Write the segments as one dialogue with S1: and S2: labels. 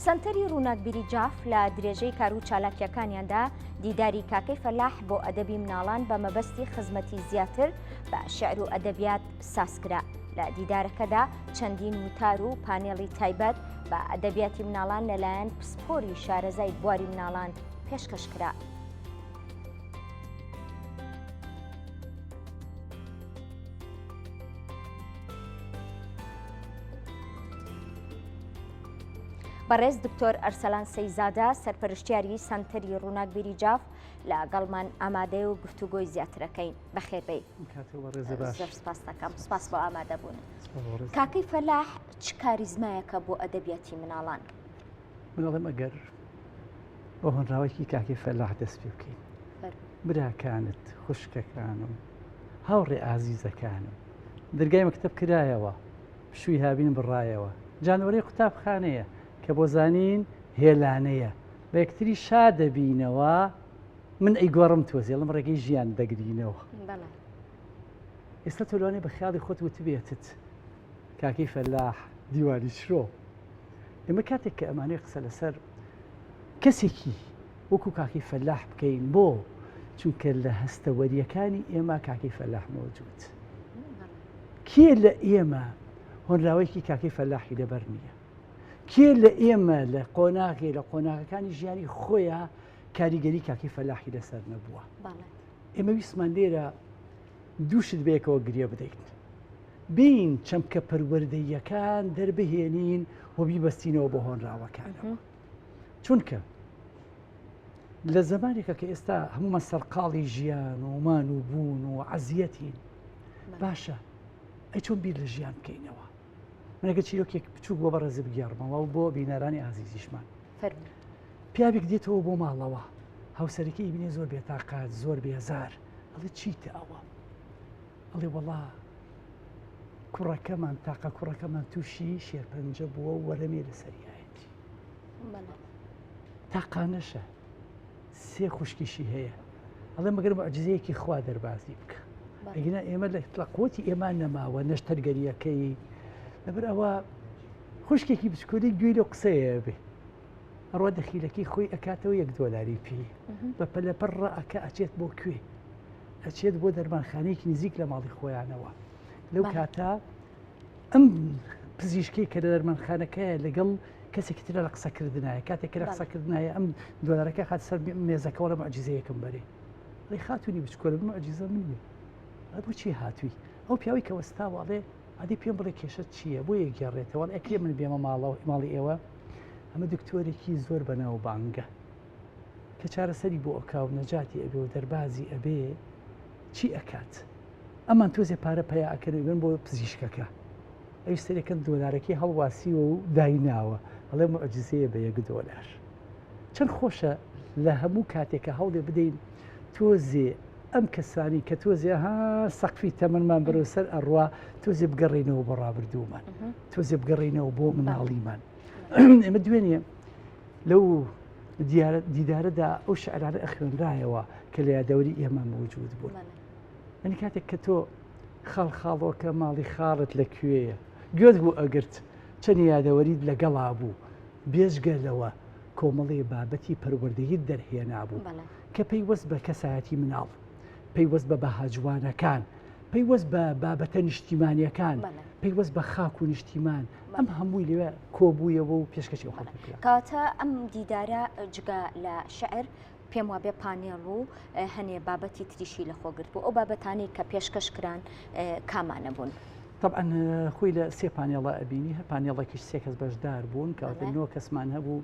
S1: سەنتەری ڕووناکبیری جاف لە درێژەی کار و چالاکییەکانیاندا دیداری کاکەی فەلاح بۆ ئەدەبی مناڵان بە مەبەستی خزمەتی زیاتر بە شعر و ئەدەبیات سازکرا. لە دیدارەکەدا چەندین وتار و پانێڵی تایبەت بە ئەدەبیاتی مناڵان لەلایەن پسپۆری شارەزای بواری مناڵان پێشکەش کرا. بەڕێز دکتۆر ئەرسەلان سەیزادە سەرپەرشتیاری سەنتەری ڕووناکبیری جاف لە گەڵمان ئامادەیە و گفتوگۆی زیاترەکەین بەخێربێی زۆر سپاس دەکەم سپاس بۆ ئامادەبوون کاکەی فەلاح چ کاریزمایەکە بۆ ئەدەبیاتی مناڵان
S2: من ئەڵێم ئەگەر بە هۆنراوەیەکی کاکەی فەلاح دەست پێ بکەین براکانت خوشکەکانم هاوڕێ ئازیزەکانم دەرگای مەکتەب کرایەوە پشووی هاوین بڕایەوە جانوەرەی قوتابخانەیە کە بۆ زانین هێلانەیە بە یەکتری شا دەبینەوە من ئەیگۆڕم تۆزێڵم ڕێگەی ژیان دەگرینەوە ئێستا تۆ لەوانەیە بە خیاڵی خۆت وتبێتت کاکەی فەلاح دیواری چرۆ ئێمە کاتێک کە ئەمانەی قسە لەسەر کەسێکی وەکو کاکی فەلاح بکەین بۆ چونکە لە هەستەوەریەکانی ئێمە کاکی فەلاح مەوجود کێ لە ئێمە هۆنراوەیەکی کاکی فەلاحی لەبەر نییە کێ لە ئێمە لە قۆناغی لە قۆناغەکانی ژیانی خۆیان کاریگەری کاکی فەلاحی لەسەر نەبووە ئێمە ویستمان لێرە دووشت بەیەکەوە گرێ بدەیت بین چەمکە پەروەردەییەکان دەربهێنین و بیبەستینەوە بۆ هۆنراوەکانەوە چونکە لە زمانێکە کە ئێستا هەموومان سەرقاڵی ژیان و مان و بوون و عەزیەتین باشە ئەی چۆن بیر لە ژیان بکەینەوە منەکە چیرۆکێک بچووک بۆ بەڕێزی بگێڕمەوە و بۆ بینەرانی ئازیزیشمان پیاوێک دێتەوە بۆ ماڵەوە هاوسەرەکەی بینێ زۆر بێتاقات زۆر بێزار ئەڵێ چیتە ئەوە ئەڵێ وەڵا کوڕەکەمان تاقە کوڕەکەمان تووشی شێرپەنجە بووە و وەرەمێ لەسەریایەتی تاقانەشە سێ خوشکیشی هەیە ئەڵێ مەگەر معجزەیەکی خوا دەربازی بکە ئەگینا ئێمە لە قوتی ئێمە نەماوە نەشتەرگەریەکەی لەبەر ئەوە خوشکێکی بچکۆلی گوێی لەو قسەیە بێ ئەڕوا دەخیلەکەی خۆی ئەکاتەوە یەک دۆلاری پێ بە پەلەپەر ڕائەکا ئەچێت بۆ کوێ ئەچێت بۆ دەرمانخانەیەکی نزیک لە ماڵی خۆیانەوە لەو کاتە ئەم پزیشکی کە لە دەرمانخانەکەیە لەگەڵ کەسێکی ترە لە قسەکردنایە کاتێک کە لە قسەکردنایە ئەم دۆلارەکە خات سەر مێزەکەەوە لە معجزەیەکم بەرێ ئەی خاتونی بچکۆلە معجزە من نیە بۆچی هاتووی ئەو پیاوی کە وەستاوە ئەڵێ ئەدی پێم بڵێ کێشە چییە بۆ یەکگێڕێتەوە ئەکرێ من بێمە ماڵەوە ماڵی ئێوە ئەمە دکتۆرێکی زۆر بەناوبانگە کە چارەسەری بۆ ئەکا و نەجاتی ئەبێ و دەربازی ئەبێ چی ئەکات ئەمان تۆزێ پارە پەیا ئەکەن و ئەیبەن بۆ پزیشکەکە ئەویش سەرەکەن دۆلارەکەی هەڵواسیوە و دایناوە ئەڵێ معجزەیە بە یەک دۆلار چەند خۆشە لە هەموو کاتێکە هەوڵێ بدەین تۆزێ ئەم کەسانی کە تۆزێ ها سەقفی تەمەنمان بەرەو سەر ئەڕوا تۆزێ بگەڕێینەوە بۆ ڕابردوومان تۆزێ بگەڕێینەوە بۆ مناڵیمان ئێمە دوێنێ لەو دیدارەدا ئەو شعرانە ئەخوێنرایەوە کە لە یادەوەری ئێمە مەوجود بوون یعنی کاتێک کە تۆ خاڵ خاڵۆکە ماڵی خاڵت لە کوێیە گوێت بوو ئەگرت چەند یادەوەریت لەگەڵا بوو بێجگە لەوە کۆمەڵێ بابەتی پەروەردەیت دەرهێنابوو کە پەیوەست بە کەسایەتی مناڵ پەیوەست بە بەها جوانەکان پەیوەست بە بابەتە نیشتیمانیەکان پەیوەست بە خاک و نیشتیمان ئەم هەمووی لەوێ کۆبوویەوە و پێشکەشی ئەو خەڵکە کرا.
S1: کەواتە ئەم دیدارە جگە لە شعر پێم وابێ پانێڵ و هەنێ بابەتی تریشی لەخۆ گرت بوو ئەو بابەتانەی کە پێشکەش کران کامانە بوون؟
S2: طبعا خۆی لە سێ پانێڵە ئەبینی هەر پانێڵێکیش سێ کەس بەشدار بوون کەواتە نۆ کەسمان هەبوو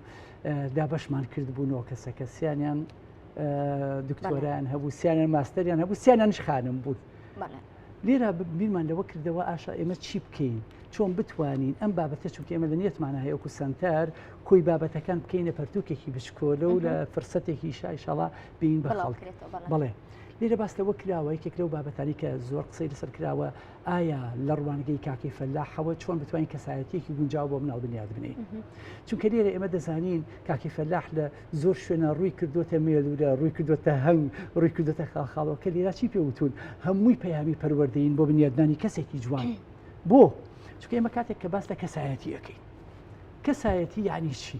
S2: دابەشمان کرد بوو نۆ کەسەکە سیانیان دکتۆرایان هەبوو سیانیان ماستەریان هەبوو سیانیانیش خانم بوون. لێرە بیرمان لەوە کردەوە ئاشا ئێمە چی بکەین چۆن بتوانین ئەم بابەتە چونکە ئێمە لە نیەتمانە هەیە وەکو سەنتەر کۆی بابەتەکان بکەینە پەرتوکێکی بچکۆلە و لە فرسەتێکی ئیشاڵا بین بە خەڵک بەڵێ لێرە باس لەوە کراوە یەکێک لەو بابەتانی کە زۆر قسەی لەسەر کراوە ئایا لە ڕوانگەی کاکی فەلاحەوە چۆن بتوانین کەسایەتیەکی گونجاو بۆ مناڵ بنیاد بنێین چونکە لێرە ئێمە دەزانین کاکی فەلاح لە زۆر شوێنە ڕووی کردوتە مێلورە ڕووی کردوتە هەنگ ڕووی کردوتە خاڵخاڵەوە لێرا چی پێ وتون هەمووی پەیامی پەروەردەین بۆ بنیادنانی کەسێکی جوان بۆ چونکە ئێمە کاتێک کە باس لە کەسایەتی ئەەکەین کەسایەتی یعنی چی؟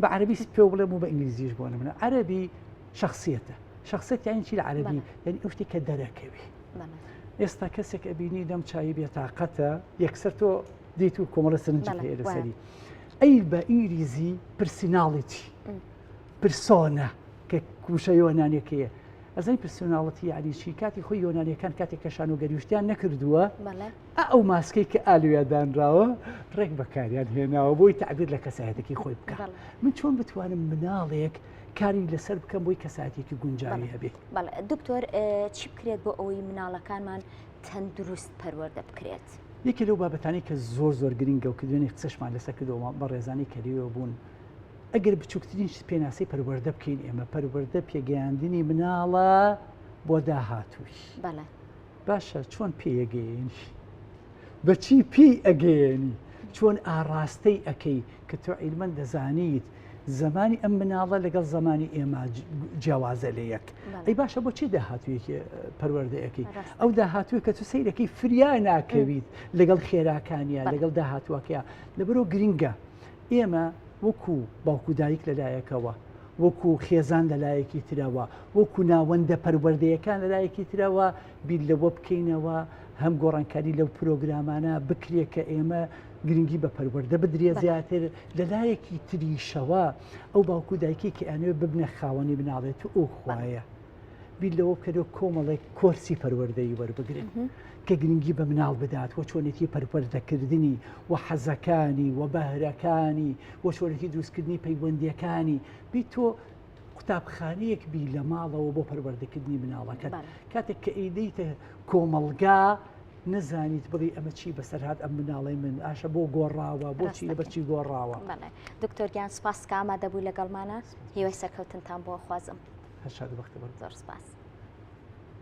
S2: بە عەربی پێ بڵێم و بە ئینگلیزیش بۆ نمونە عەربی شخصیەتە شخصیت یانی چی لە عەربی یعنی ئەو شتێک کە دەرەکەوی ئێستا کەسێک ئەبینی دەم چای بێتاقەتە یەکسەر تۆ دیت و کۆمەڵە سەرنج هەیە لەسەری ئەی بە ئینگلیزی personality persona کە وشە یۆنانەکەیە ئەزای personality یعنی چی کاتی خۆی یۆنانەکان کاتێک کە شانۆگەریشتیان نەکردووە ئەو ماسکەی کە ئالویا دانراوە ڕێک بەکاریان هێناوە بۆی تعبیر لە کەسایەتەکەی خۆی بکە من چۆن بتوانم مناڵێک کاری لەسەر بکەم بۆی کەساتێکی گونجاوی هەبێت
S1: دکتۆر چی بکرێت بۆ ئەوەی مناڵەکانمان تەندروست پەروەردە بکرێت؟
S2: یەکێ لەو بابەتانی کە زۆر زۆر گرنگە و کە دوێنێ قسەشمان لەسەر کردەوە بەڕێزانی کەریەوە بوون ئەگەر بچووکترین پێناسەی پەروەردە بکەین ئێمە پەروەردە پێگەیاندنی مناڵە بۆ داهاتووی باشە چۆن پێیەگەیەنی بەچی پێی ئەگەیەنی چۆن ئاڕاستەی ئەەکەی کە تۆ عیلمەن دەزانیت زمانی ئەم مناڵە لەگەڵ زمانی ئێمە جیاوازە لە یەک ئەی باشە بۆچی داهاتوویەکی پەروەردەیەکەی ئەو داهاتووی کە تو سیرەکەی فریا ناکەویت لەگەڵ خێراکانیان لەگەڵ داهاتووەکەیە لەبەرەوە گرنگە ئێمە وەکو باوکو دایک لەلایەکەوە وەکو خێزان لەلایەکی ترەوە وەکو ناوەندە پەروەردەیەکان لەلایەکی ترەوە بیر لەوە بکەینەوە هەم گۆڕانکاری لەو پرۆگرامانە بکرێت کە ئێمە گرنگی بە پەروەردە بدرێ زیاتر لەلایەکی تریشەوە ئەو باوکو دایکی کە ئەنوێ ببنە خاوەنی مناڵێت و ئەو خوایە بیر لەوە بکەرەوە کۆمەڵێک کۆرسی پەروەردەیی وەربگرن کە گرنگی بە مناڵ بدات و چۆنێتی پەروەردەکردنی و حەزەکانی و بەهرەکانی و چۆنێتی دروستکردنی پەیوەندیەکانی بی تۆ قوتابخانەیەک بی لە ماڵەوە بۆ پەروەردەکردنی مناڵەکەت کاتێک کە ئیدەیتە کۆمەڵگا نەزانیت بڵی ئەمە چی بەسەرهات ئەم مناڵی من ئاشە بۆ گۆڕاوە بۆچی لەبەرچی گۆڕاوە
S1: دکتۆر گیان سپاس کە ئامادەبووی لەگەڵمانە هیوای سەرکەوتنتان بۆ خوازم
S2: هەر شاد و بەختەوەر
S1: زۆر سپاس.